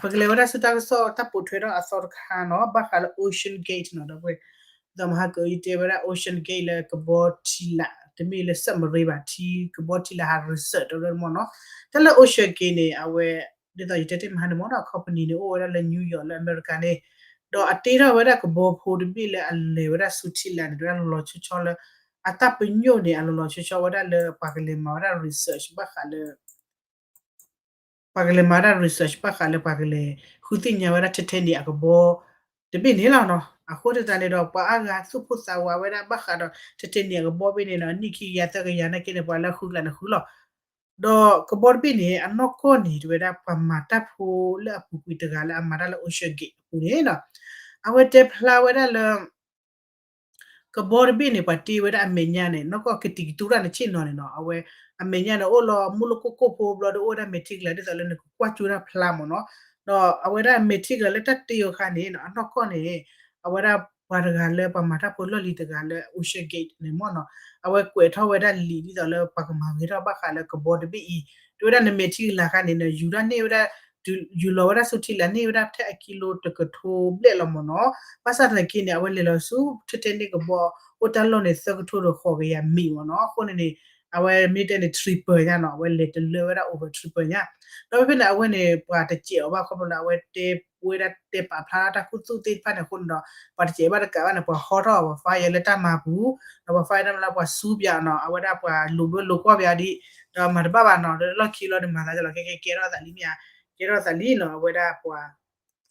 ပကလဲၤဝဲဒၣ်ဆူတၢ်ကစီၣ်တၢ်ပိာ်ထွဲထီၣ်အသီတခါနီၤ ဘၣ်ဃးလၢ Ocean Gate နီၤ ဒီးပှဲၤ ဒီးမဟါကအံၤတဲဝဲဒၣ် Ocean Gate လၢကဘီထံလာ် တမ့ၢ်လၢ submarine ဘၣ် ထံကဘီထံလာ်ဟး research တရၢမးနီၤ. တၢ်လၢ Ocean Gate န့ၣ် အဝဲ ဒ်သိးယတဲတ့ၢ်မဟါန့ၣ်မ့ၢ်နီၤ company န့ၣ် အိၣ်ဝဲဒၣ်လၢ New York လၢအမဲရကၤန့ၣ် ဒီးအတ့ထီၣ်ဝဲဒၣ်ကဘီဖိတဘ့ၣ်လၢအလဲၤဝဲဒၣ်ဆူထံလာ်န့ၣ် တဝဲဒၣ်လီၤလီၤဆီဆီလၢ အတၢ်ပညိၣ်န့ၣ် အလီၤလီၤဆီဆီဝဲဒၣ်လၢ ပှၤကလဲၤမၤဝဲဒၣ် research ဘၣ်ဃးလၢ ပှၤကလဲၤမၤဝဲဒၣ် research ဘၣ်ဃးလၢပှၤကလဲၤဃုသ့ၣ်ညါဝဲဒၣ် Titanic အကဘီ တဘ့ၣ်န့ၣ်လီၤနီၤ. အဃိသတးန့ၣ်ဒီး ပှၤအါဂၤသူၣ်ဖှိၣ်သးဝးဝဲဒၣ်ဘၣ်ဃးဒီး Titanic အကဘီဘ့ၣ်န့ၣ်နီၤ နံၣ်ခံကယၤသၢကယၤနာ်က့န့ၣ် ပှၤလၢအဃုကျါန့ၣ်ဃုလီၤ. ဒီးကဘီတဘ့ၣ်န့ၣ် အနီၢ်ကီၢ်န့ၣ် တဝဲဒၣ်ပှၤမၤတၢ်ဖိလၢအပူၤကွံာ်တဂၤလၢအမၤတၢ်လၢ Ocean Gate အပူၤန့ၣ်နီၤ အဝဲတဲဖျါဝဲဒၣ်လၢ ကဘီတဘ့ၣ်န့ၣ် ပှၤတ့ဝဲဒၣ်အမဲာ်ညါန့ၣ် နီၢ်ကီၢ်ကတံၤကတူၢ်တၢ်န့ၣ်ဆ့ၣ်နီၤန့ၣ်နီၤ အဝဲ အမဲာ်ညါန့ၣ် အိၣ်လီၤမုၢ်လိၣ်ကိၢ်ကိၢ်ဖိဘျီဒီး အိၣ်ဝဲဒၣ်မဲာ်ထံကလၤ ဒ်သိးလၢနကကွၢ်ကၠိတၢ်ဖျါမ့ၢ်နီၤ. ဒီးအဝဲဒၣ်မဲာ်ထံကလၤလၢတၢ်တ့အီၤအခါန့ၣ် အနီၢ်ကီၢ်န့ၣ် အဝဲဒၣ်ပှၤတဂၤလၢပှၤမၤတၢ်ဖိလီၢ်လံၤတဂၤလၢ Ocean Gate န့ၣ်မ့ၢ်နီၤ အဝဲကွဲးထီၣ်ဝဲဒၣ်လံာ်ဒ်သိးလၢပှၤကမၤဂ့ၤထီၣ်ဘၣ်ဃးလၢကဘီတဘ့ၣ်အံၤ တဝဲဒၣ်နမဲာ်ထံကလၤအခါန့ၣ် ယူၤဒၣ်န့ၢ်ဝဲဒၣ် ယူၤလီၤဝဲဒၣ်ဆူထံလာ်န့ၢ်ဝဲဒၣ်ထဲအကံလိတကထိဘျဲၣ်လီၤမ့ၢ်နီၤ. ဘၣ်ဆၣ်သနာ်က့န့ၣ် အဝဲလဲၤလီၤဆူ Titanic ကဘီ အိၣ်တၢ်လီၢ်န့ၣ် သၢကထိဒီးဃိးကယၤမံးမ့ၢ်နီၤ. အဃိန့ၣ်န့ၣ် အဝဲမ့ၢ်တဲန့ၣ် triple ညါနီၤ အဝဲလဲၤတလၢဝဲဒၣ် over triple ညါ. ဒီးဖဲန့ၣ် အဝဲန့ၣ် ပှၤတစဲးအီၤဘၣ်ခီဖျိလၢအဝဲတဲဝဲဒၣ်တဲပာ်ဖျါတၢ်ခူသူၣ်သ့ၣ်တဖၣ်န့ၣ်အဃိန့ၣ်ဒီး ပှၤတစဲးဘၣ်တကးဘၣ်န့ၣ် ပှၤဟီထီၣ်အီၤ ပှၤ fire လၢတၢ်မၤပူၤ ဒီးပှၤ fire တၢ်မၤလၢပှၤ ဆူပၠးနီၤ အဝဲဒၣ်ပှၤလိၤဘၢလိၤကွီၢ်ပၠးဒ် ဒီးမၤတဘၣ်ဘၣ်နီၤ ဒီးလီၢ်ခံလီၤဒီးမၤသးဒ်လီၤ ခဲကဲကဲထီၣ်သးလံမ့ၢ်ဧါ ကဲထီၣ်သးလံနီၤ အဝဲဒၣ်ပှၤ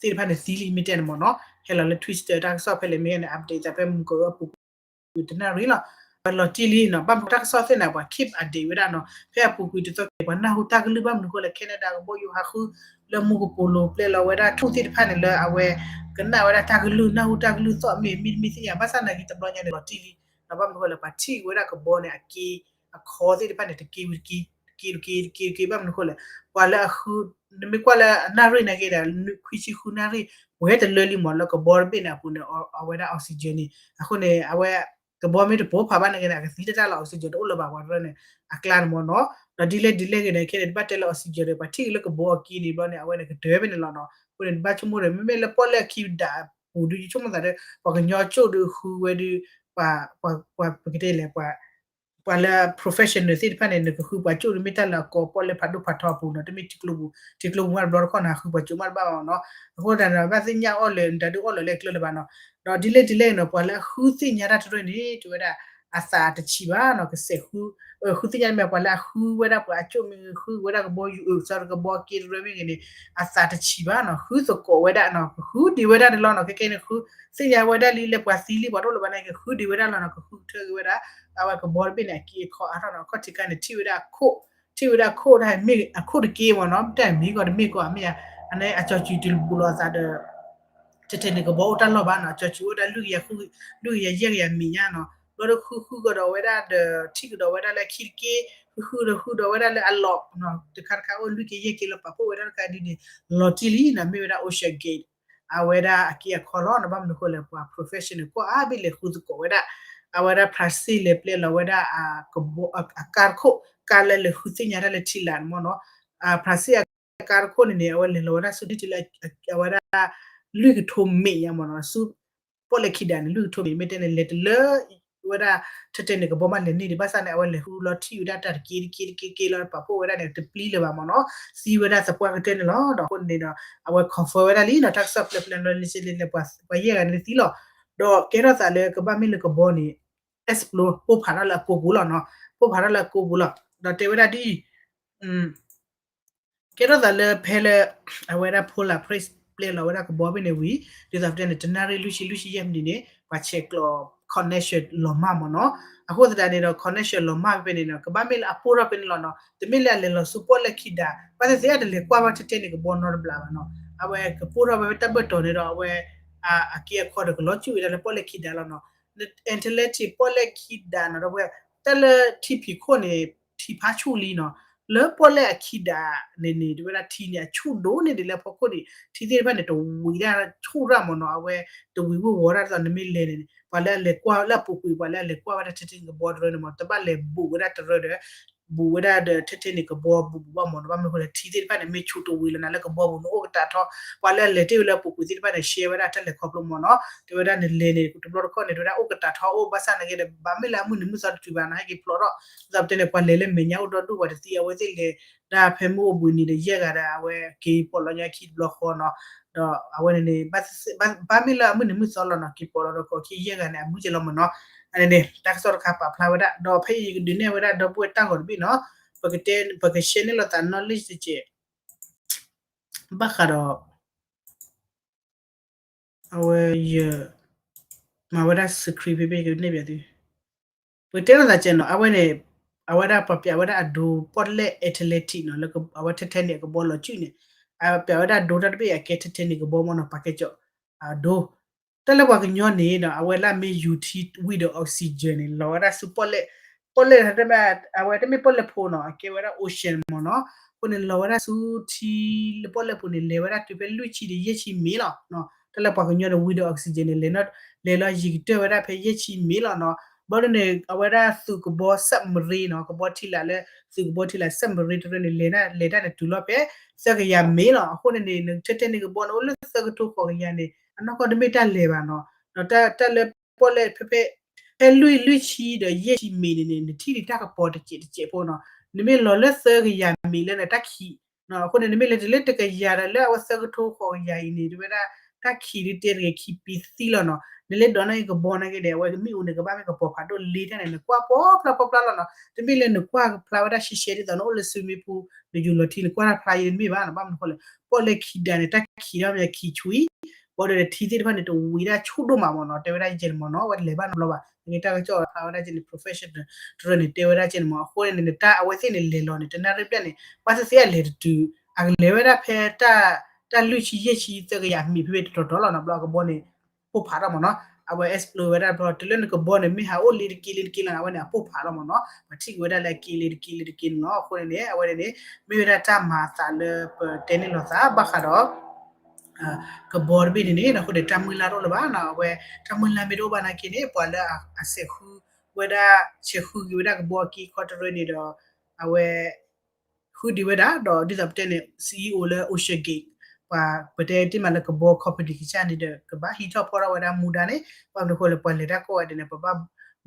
သ့ၣ်တဖၣ်န့ၣ်သံလံမ့ၢ်တဲန့ၣ်မ့ၢ်နီၤ ဟဲလီၤလၢ Twitter တၢ်ကစီၣ်ဖဲလဲၣ်မ့ၢ်ဂ့ၤန့ၣ် update သးဖဲမုၢ်ကီၤအပူၤကွံာ်တနၣ်ရံၣ်လီၤ ပှၤလီၤတံၢ်လံနီၤ ဘၣ်မနုၤတၢ်ကစီၣ်သ့ၣ်န့ၣ် ပှၤ keep update ဝဲဒၣ်နီၤ ဖဲအပူၤကွံာ်တသီက့ၤ ပှၤနၢ်ဟူတၢ်ကလုၢ်ဘၣ်မနုၤဃိလဲၣ် Canada ကဘီယူၤဟးဃု လၢမူကပိာ်လိၤပျဲလီၤဝဲဒၣ်ထူၣ်သ့ၣ်တဖၣ်န့ၣ်လၢအဝဲ ကနၣ်ဝဲဒၣ်တၢ်ကလုၢ် နၢ်ဟူတၢ်ကလုၢ်သီၣ်မ့ၢ်မ့ၢ်တမ့ၢ်သ့ၣ်ညါ ဘၣ်ဆၣ်နာ်က့တဘျီညါန့ၣ် လီၤတံၢ်လံ ဒီးဘၣ်မနုၤဃိလဲၣ် ပှၤထံၣ်ဝဲဒၣ်ကဘီန့ၣ် အက့ အခီသ့ၣ်တဖၣ်န့ၣ် တက့ဝံၤတက့ တက့တက့တက့တက့ ဘၣ်မနုၤဃိလဲၣ် ပှၤလၢအဃု နမ့ၢ်ကွၢ်လၢအနၣ်ရံၣ်နာ်က့ဒီး ခွံဆံဃုနၣ်ရံၣ် ပှဲၤတလၢလံမ့ၢ်လၢကဘီတဘ့ၣ်န့ၣ်အပူၤန့ၣ် အဝဲဒၣ် oxygen န့ၣ် အဃိန့ၣ် အဝဲ ကဘီမ့ၢ်တပိာ်ဖးဘၣ်နာ်က့န့ၣ် အကသံတၢ်တၢ်လီၤ oxygen တအိၣ်လၢၤဘၣ်ပှၤတရၢန့ၣ် အကျါန့ၣ်မ့ၢ်နီၤ ဒီးဒ်လဲၣ်ဒ်လဲၣ်ဂ့ၤန့ၣ် ခဲန့ၣ် တဘၣ်တဲလၢ oxygen ဒီး ပှၤထံၣ်လၢကဘီအက့န့ၣ်ဘျီန့ၣ် အဝဲန့ၣ်ကတၢၢ်ဖဲန့ၣ်လီၤနီၤ အဃိန့ၣ် တဘၣ်ဆိကမိၣ်ဒီး မ့မ့ၢ်လၢပီၣ်လဲၣ်အခံဒၣ်ပူၤဒုး ယဆိကမိၣ်သးဒီး ပှၤကညီကၠိၣ်ဒုးဃုဝဲဒုး ပှၤ ပှၤ ပှၤ ပကတဲလဲၣ် ပှၤ ပှၤလၢ professional သ့ၣ်တဖၣ်န့ၣ် နကဃုပှၤကၠိၣ်န့ၣ်မ့ၢ်တၢ်လၢအကီ ပီၣ်လဲၣ်ဖးဒိၣ်ဖးထီအပူၤနီၤ, တမ့ၢ်ထံကျိပူၤ, ထံကျိပူၤမးတဘျီတခီၣ်န့ၣ် ဟးဃုပှၤကၠိၣ်မးတဘၣ်ဘၣ်နီၤ. အဃိသတးန့ၣ် ဘၣ်သ့ၣ်ညါအီၤလၢနတၢ်ဒုးအီၣ်လၢၤလၢကျၢၢ်လၢၤဘၣ်နီၤ. ဒီးဒ်လဲၣ်ဒ်လဲၣ်နီၤ ပှၤလၢအဃုသ့ၣ်ညါတၢ်တရၢၢ်န့ၣ် တဲဝဲဒၣ် အသးတဆံးဘၣ်နီၤ, ကစဲးဃု ဃုသ့ၣ်ညါမ့ၢ်ပှၤလၢအဃုဝဲဒၣ်ပှၤအကၠိၣ်မ့ၢ်ဂ့ၤ ဃုဝဲဒၣ်ကဘီယူၤ ကဘီက့တရၢၢ်မ့ၢ်ဂ့ၤန့ၣ် အသးတဆံးဘၣ်နီၤ, ဃုသကိးဝဲဒၣ်နီၤ, ကဃုဒံးဝဲဒၣ်န့ၣ်လီၤနီၤ. ခဲကဲန့ၣ် ဃုသ့ၣ်ညါဝဲဒၣ်လံလၢပှၤသံလံ ပှၤတအိၣ်လၢၤဘၣ်န့ၣ် ကဃုဒံးဝဲဒၣ်လီၤနီၤ, ကဃုထၢက့ၤဝဲဒၣ် အဝဲကဘီတဘ့ၣ်န့ၣ် အက့အခီအါထီၣ်နီၤ, အခီၣ်ထံးခါန့ၣ် ထံၣ်ဝဲဒၣ်အခိၣ်, ထံၣ်ဝဲဒၣ်အခိၣ်တၢ်မ့ၢ်အခိၣ်တက့မ့ၢ်နီၤ, တၢ်မ့ၢ်ကီးတမ့ၢ်ကီးမ့ၢ်ဧါ, အန့ၣ်အကၠီၤစုၤတဘူးလိာ်အသးဒီး Titanic ကဘီအိၣ်တၢ်လီၢ်ဘၣ်နီၤ, အကၠီၤစုၤအိၣ်ဒၣ် လွံၢ်ကယၤယဲၢ်ကယၤမံးညါနီၤ, ဘျီဒီးဃုဃုကဒီးဝဲဒၣ်ဒီး ထံၣ်ကဒီးဝဲဒၣ်လၢအခံတက့, ဃုဃုဒီးဃုဒီးဝဲဒၣ်လၢအလီၢ်နီၤ, တခါတခါအိၣ်လွံၢ်ကယၤယဲၢ်ကယၤလၢပာ်ဖှိၣ်ဝဲဒၣ်တခါဒ်န့ၣ် လီၤတံၢ်လံနီၤ, မ့ၢ်ဝဲဒၣ် Ocean Gate အဝဲဒၣ်အက့အခီလီၤနီၤ, ဘၣ်မနုၤဃိလဲၣ် ပှၤ professional ကိးဂၤဒဲးလဲၤဃုသကိးဝဲဒၣ်, အဝဲဒၣ် Brazil လဲၤပျဲလီၤဝဲဒၣ် အကါတခိၣ်, ကါလၢလဲၤဃုသ့ၣ်ညါတၢ်လၢထံလာ်န့ၣ်မ့ၢ်နီၤ, Brazil အကါတခိၣ်န့ၣ်န့ၣ် အဝဲလဲၤလီၤဝဲဒၣ်ဆူဒ်ထံလၢ အဝဲဒၣ် လွံၢ်ကထိမံးညါမ့ၢ်နီၤ, ဆူပီၣ်လဲၣ်ခံဒးန့ၣ် လွံၢ်ကထိမံး, မ့ၢ်တဲန့ၣ် လဲၤတလၢဝဲဒၣ် Titanic ကဘီမးလဲၤန့ၢ်ဒံးဘၣ်ဆၣ်န့ၣ် အဝဲလဲၤဃုလီၤထံၣ်ဝဲဒၣ်တၢ်တက့တက့တက့တက့လီၤ, ပာ်ဖှိၣ်ဝဲဒၣ်န့ၣ် တပျံၤလၢၤဘၣ်မ့ၢ်နီၤ, သံဝဲဒၣ်သပှၢ်ကတၢၢ်န့ၣ်လီၤ. ဒီးအဃိန့ၣ်ဒီး အဝဲ confirm ဝဲဒၣ်လံနီၤ, တၢ်ကစီၣ်ဖျဲးဖျဲးလီၤလံလၢပှၤယဲၢ်ဂၤန့ၣ်သံလီၤ, ဒီးကဲထီၣ်သးလၢကဘၣ်မ့ၢ်လၢကဘီန့ၣ် explode ပိၢ်ဖးထီၣ်လၢအကိပူၤလီၤနီၤ, ပိၢ်ဖးထီၣ်လၢအကိပူၤလီၤ, ဒီးတဲဝဲဒၣ်ဒ်အံၤ ကဲထီၣ်သးလၢဖဲလၢ အဝဲဒၣ် polar plunge ပျဲလီၤဝဲဒၣ်ကဘီဘ့ၣ်န့ၣ်ဝံၤ ဒ်သိးပတဲန့ၣ် တနၣ်ရံၣ်လွံၢ်ဆံ လွံၢ်ဆံယဲၢ်မံးနံးန့ၣ် ပှၤဆဲးကျိး connection လီၤမၢ်မ့ၢ်နီၤ. အဃိသတးန့ၣ်ဒီး connection လီၤမၢ်ဖဲန့ၣ်နီၤ ကဘၣ်မ့ၢ်လၢအပိၢ်ထီၣ်ဖဲန့ၣ်လီၤနီၤ. တမ့ၢ်လၢအလဲၤလီၤဆူပီၣ်လဲၣ်ခံဒး ဘၣ်သ့ၣ်သ့ၣ်အတလဲၤကွၢ်ဘၣ်ထဲထဲန့ၣ် ကဘီနီတဘျီဘၣ်နီၤ. အဝဲကပိၢ်ထီၣ်ဖဲတၢ်ဘၢၣ်တီၤန့ၣ်ဒီး အဝဲ အက့အခီဒီးကလီၤစုၣ်ဝဲဒၣ်လၢပီၣ်လဲၣ်ခံဒးလီၤနီၤ. Atlantic ပီၣ်လဲၣ်ခံဒးနီၤ ဒီးပှဲၤ တၢ်လၢထံဖံးခိၣ်န့ၣ် ထံဖးဆူၣ်လံနီၤ. လၢပီၣ်လဲၣ်အခံဒးန့ၣ်န့ၣ် တဲဝဲဒၣ်ထံန့ၣ် အဆူၣ်ဒိၣ်န့ၢ်ဒံးလၢဖီခိၣ်န့ၣ် ထံသ့ၣ်တဖၣ်န့ၣ် တဝံၤဒၣ်ဆူၣ်ရၣ်မ့ၢ်နီၤ. အဝဲတဝံၤဝ့ၤဝီၤဒၣ်ဒ်သိး နမ့ၢ်လဲၤန့ၣ် ပှၤလၢအလဲၤကွၢ်လၢအပူၤကွံာ် ပှၤလၢအလဲၤကွၢ်ဝဲဒၣ်ထဲထဲန့ၣ်ကဘီတရၢန့ၣ်မ့ၢ် တဘၣ်လဲၤဘူးဝဲဒၣ်တရၢဒီး ဘူးဝဲဒၣ်ဒီးထဲထဲန့ၣ်ကဘီဘူးဘူးဘၣ်မ့ၢ်နီၤ. ဘၣ်မနုၤဃိလဲၣ် ထံသ့ၣ်တဖၣ်န့ၣ် မ့ၢ်ဆူၣ်တဝံၤလၢနၤလၢကဘီပူၤန့ၣ် အိၣ်ကတးထီ ပှၤလၢအလဲၤတ့ၢ်ဝဲလၢအပူၤကွံာ်သ့ၣ်တဖၣ်န့ၣ် ရှဲဝဲဒၣ်တၢ်လဲၤခီဖျိမ့ၢ်နီၤ. တဲဝဲဒၣ်နလဲၤန့ၣ် တဘျီတခီၣ်န့ၣ် တဲဝဲဒၣ်အိၣ်ကတးထီ အိၣ်ဘၣ်ဆၣ်နာ်က့ဒီး ဘၣ်မ့ၢ်လၢအမုၢ်နံၤမုၢ်သီတတုၤဘၣ်နီၤ ဟဲက့ၤဖျိးထီၣ်. ဒ်သိးပတဲန့ၣ် ပှၤလဲၤလၢမဲာ်ညါအိၣ်ဒီဒူၣ် ပှၤတသံအဝဲသ့ၣ်လဲၤဒၣ်ဖဲမုၢ်အိၣ်ဘှံးနံၤဒီး ယဲၢ်ဂၤဒီး အဝဲက့ၤပိာ်လီၤညါခံတဘျီဃီနီၤ. ဒီးအဝဲန့ၣ်န့ၣ် ဘၣ်မ့ၢ်လၢအမုၢ်နံၤမုၢ်သီလီၤနီၤ က့ၤပိာ်လီၤဒီးကီၢ်ခံယဲၢ်ဂၤန့ၣ် အမုၢ်ကဲလီၤမ့ၢ်နီၤ. အန့ၣ်န့ၣ် တၢ်ကစီၣ်တခါပာ်ဖျါဝဲဒၣ် ဒီးဖဲအံၤယကဒုးနဲၣ်ဝဲဒၣ်ဒီပုၢ်ဝဲၢ်တၢ်ဂီၤတဘ့ၣ်နီၤ. ပကတဲ ပကရှဲန့ၢ်လိာ်သး knowledge တကဲး ဘၣ်ဃးဒီး အဝဲယ မၤဝဲဒၣ် screen ဖဲဖဲယကနဲၣ်ပၠးသု ပကတဲလိာ်သးကဲးနီၤ အဝဲန့ၣ် အဝဲဒၣ်ပှၤပၠးဝဲဒၣ်အဒိ ပီၣ်လဲၣ် Atlantic နီၤ လၢအဝဲ Titanic အကဘီလီၤစုၣ်န့ၣ် အပၠးဝဲဒၣ်အဒိတၢ်တဘ့ၣ်အကဲ Titanic ကဘီမ့ၢ်နီၤ ပာ်ကဲကၠီ အဒိ တၢ်လၢပှၤကညီန့ၣ်ဒီး အဝဲလၢအမ့ၢ်ယူၤထံဝံၤဒီး oxygen န့ၣ် လီၤဝဲဒၣ်ဆူပီၣ်လဲၣ်, ပီၣ်လဲၣ် အဝဲတမ့ၢ်ပီၣ်လဲၣ်ဖိနီၤ အကဲဝဲဒၣ် ocean မ့ၢ်နီၤ. အဃိန့ၣ် လီၤဝဲဒၣ်ဆူထံလၢပီၣ်လဲၣ်ဖိန့ၣ် လဲၤဝဲဒၣ်တုၤဖဲလွံၢ်ဆံဒီးယဲၢ်ဆံမ့ၢ်လီၤ. တၢ်လၢပှၤကညီန့ၣ် ဝံၤဒီး oxygen န့ၣ် လဲၤလီၤယံၤကတၢၢ်ဝဲဒၣ်ဖဲယဲၢ်ဆံမ့ၢ်လီၤနီၤ. ဘၣ်ဒ်န့ၣ် အဝဲဒၣ်သုးကဘီ submarine နီၤ ကဘီထံလာ်လၢ သုးကဘီထံလာ် submarine တရၢန့ၣ် လဲၤတၢ်န့ၣ်တုၤလီၤဖဲ သၢကယၤမ့ၢ်လီၤ. အဃိန့ၣ်န့ၣ် Titanic ကဘီန့ၣ် အိၣ်လၢသၢကထိဃိးကယၤန့ၣ် အနီၢ်ကီၢ်တမ့ၢ်တၢ်လဲၤဘၣ်နီၤ. ဒီးတၢ်လၢပီၣ်လဲၣ်ဖဲဖဲ ဖဲလွံၢ်လွံၢ်ဆံဒီးယဲၢ်ဆံမ့ၢ်န့ၣ်န့ၣ် နထံၣ်ဒံးတၢ်ကပီၤတစဲးတစဲးဖိနီၤ. နမ့ၢ်လီၤလၢသၢကယၤမ့ၢ်လၢနတၢ်ခံး အဃိန့ၣ် နမ့ၢ်လဲၤတုၤလၢတကယၤဒီးလၢအဝဲသၢကထိဃိးကယၤအံၤန့ၣ် တဲဝဲဒၣ် တၢ်ခံးဒ်တဲတဂ့ၤခံပံသံလီၤနီၤ. နလဲၤဒိးန့ၢ်ကဘီနာ်က့ဒီး အဝဲကမ့ၣ်အူန့ၣ် ကဘၣ်မ့ၢ်ကပီၤဖးဒိၣ်လ့တၢ်န့ၣ် နကွၢ်ပီၤဖျါဖျါဖျါလီၤနီၤ. တမ့ၢ်လၢနကွၢ်ဖျါဝဲဒၣ်ရှဲရှဲဒ်သိးနအိၣ်လၢ swimming pool နယူၤလီၤထံ နကွၢ်တၢ်ဖျါယဲၢ်တမ့ၢ်ဘၣ်နီၤ. ဘၣ်မနုၤဃိလဲၣ် ပီၣ်လဲၣ်ခံဒါန့ၣ် တၢ်ခံးထီၣ်မ့ၢ်ခံးဆွံ ဘၣ်ဒီးထံသ့ၣ်တဖၣ်န့ၣ် တဝံၤဒၣ်ဆူၣ်ဒိၣ်မးမ့ၢ်နီၤ. တဲဝဲဒၣ်ယဲၢ်န့ၣ်မ့ၢ်နီၤ အဝဲတလဲၤဘၣ်နီတဘျီဘၣ်. နာ်က့တၢ်ကစီၣ်ဖျါဝဲဒၣ်ကဲန့ၣ် professional တရၢန့ၣ် တဲဝဲဒၣ်ကဲန့ၣ်မ့ၢ် အဃိန့ၣ်န့ၣ် တၢ်အဝဲသ့ၣ်န့ၣ်လဲၤလီၤန့ၣ် တနၣ်ရံၣ်ဘျဲၣ်န့ၣ် ဘၣ်သ့ၣ်သ့ၣ်အလဲၤတတုၤ အကလဲၤဝဲဒၣ်ဖဲ တၢ်လွံၢ်ဆံယဲၢ်ဆံသၢကယၤမ့ၢ်ဖဲဖဲတတီၤတီၤလီၤနီၤ. ဘျီကဘီန့ၣ် ပိၢ်ဖးထီၣ်မ့ၢ်နီၤ. အဝဲ explode ဝဲဒၣ်ဘျီ တုၤလၢနကဘီန့ၣ် မ့ၢ်ဟးအိၣ်လ့တက့လ့တက့လီၤန့ၣ် အဝဲန့ၣ်အပိၢ်ဖးထီၣ်မ့ၢ်နီၤ. ပှၤထံၣ်က့ၤဝဲဒၣ်လၢအက့လ့တက့လ့တက့န့ၣ်လီၤ. အဃိန့ၣ်န့ၣ် အဝဲန့ၣ်န့ၣ် မ့ၢ်ဝဲဒၣ်တၢ်မၤအသးလၢပတဲန့ၢ်လိာ်သးဘၣ်ဃးဒီး ကဘီတဘ့ၣ်န့ၣ်န့ၣ် အဃိန့ၣ်တၢ်မုၢ်လၢ်တအိၣ်လၢၤဘၣ်နီၤ. အဝဲတၢ်မုၢ်လၢ်မ့ၢ်တအိၣ်ဘၣ်နာ်က့န့ၣ် ပှၤလၢအဆဲးဃုဝဲဒၣ် ဆဲးဃုက့ၤဝဲဒၣ်ကဘီအက့အခီတရၢန့ၣ်ဒီး အဝဲ ဃုဒံးဝဲဒၣ် ဒီးဒ်သိးပတဲန့ၣ် CEO လၢ Ocean Gate ပှၤပတဲတ့ၢ်မးလၢကဘီ company ကစၢ်န့ၣ်ဒီး ကဘၣ်ဟံးထီၣ်ဖီၣ်ထီၣ်ဝဲဒၣ်မူဒါန့ၣ် ဘၣ်မနုၤဃိလၢပှၤလဲၤတၢ်ကိးဂၤဒဲးန့ၣ် ပဘၣ်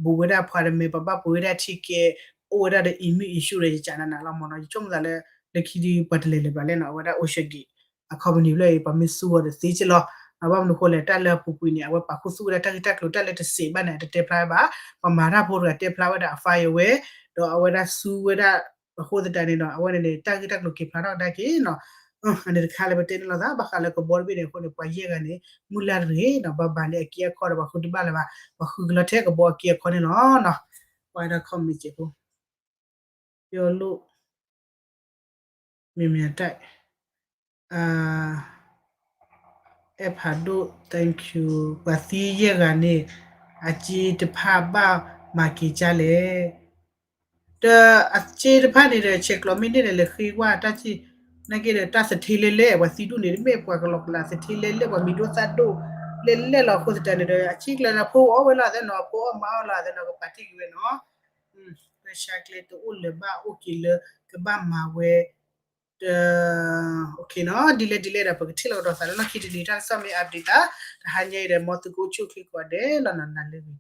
ဘူးဝဲဒၣ်ဖးတမဲာ် ပဘၣ်ပှ့ၤဝဲဒၣ် ticket အိၣ်ဝဲဒၣ်ဒီး အံၤမ့ၢ်အံၤဆူၣ်ဒီး ယကနးနးလီၤမၢ်နီၤ. ယဆိကမိၣ်သးလၢ လၢခံဒုးပှၤတလဲၤလၢၤဘၣ်လဲၣ်နီၤ, အဝဲဒၣ် Ocean Gate အ company ဖျၢၣ်အံၤ ပှၤမ့ၢ်သူအီၤဒီးသ့က့လီၤ. ဘၣ်မနုၤဃိလဲၣ် တၢ်လၢအပူၤကွံာ်န့ၣ် အဝဲပာ်ခူသူၣ်ဝဲဒၣ်တၢ်ဂ့ၢ်တၢ်ကျိၤ တၢ်လၢတစံးဘၣ်န့ၣ် အတတဲဖျါဝဲဘၣ်. ပှၤမၤတၢ်ဖိတဂၤတဲဖျါဝဲဒၣ်အ file ဝဲ ဒီးအဝဲဒၣ်သူဝဲဒၣ် အဃိသတးန့ၣ်ဒီး အဝဲန့ၣ်န့ၣ် တၢ်ဂ့ၢ်တၢ်ကျိၤက့ၤဖျါထီၣ်ကဒါက့ၤနီၤ. အန့ၣ်တခါလၢပတဲန့ၣ်လီၤသး ဘၣ်ဃးလၢကဘီတဘ့ၣ်န့ၣ်အဃိန့ၣ် ပှၤယဲၢ်ဂၤန့ၣ် မုၢ်လၢ်တဂ့ၤနီၤ, ဘၣ်ဘၣ်န့ၣ်အက့အခီဒီး ပှၤဃုတဘၣ်လၢၤဘၣ်, ပှၤဃုကလီၤထဲကဘီအက့အခီန့ၣ်လီၤနီၤ. ပှၤဒီး comment စဲးဖိ ပြောလို့ မ့မ့ၢ်တၢ် အဲၣ်ဖးဒိၣ် thank you ပှၤသံယဲၢ်ဂၤန့ၣ် အစ့တဖၣ်ဘၣ်မၤက့ၤကၢ်လဲၣ်. ဒီးအစ့တဖၣ်န့ၣ်ဒီး ဆဲးကျိးမ့ၢ်န့ၢ်ဒီး လဲၤဃ့ဝဲတၢ်စ့ နာ်က့ဒီး တၢ်သထ့လဲလဲၣ် ပှၤသံဒူၣ်န့ၣ် တမ့ၢ်ပှၤကလီကလး သထ့လဲလဲၣ် ပှၤမံၤဒိၣ်သၣ်ဒိၣ်လဲလဲၣ်လီၤ. အဃိသတးန့ၣ်ဒီး အစ့ကျၢၤန့ၣ် ဖိအီၣ်ဝဲလီၤသဲနီၤ, ဖိအီၣ်မၤအီၣ်လီၤသဲနီၤ, ကပာ်တ့ၢ်က့ၤဝဲနီၤ. ပၢဆါကျဲတအိၣ်လၢၤဘၣ်အိၣ်က့ၤလၢကဘၣ်မၤဝဲ တ OK နီၤ, ဒ်လဲၣ်ဒ်လဲၣ်ဒီး ပကထံၣ်လိာ်ကဒီးသးလၢလီၢ်ခံတနံၤ တၢ်ကစီၣ်မ့ၢ် update သး တဟါညါအံၤဒီး မ်သုကအိၣ်ဆူၣ်အိၣ်ချ့ကိးဂၤဒဲးလီၤနီၤ, နၤလၢဂ့ၤ.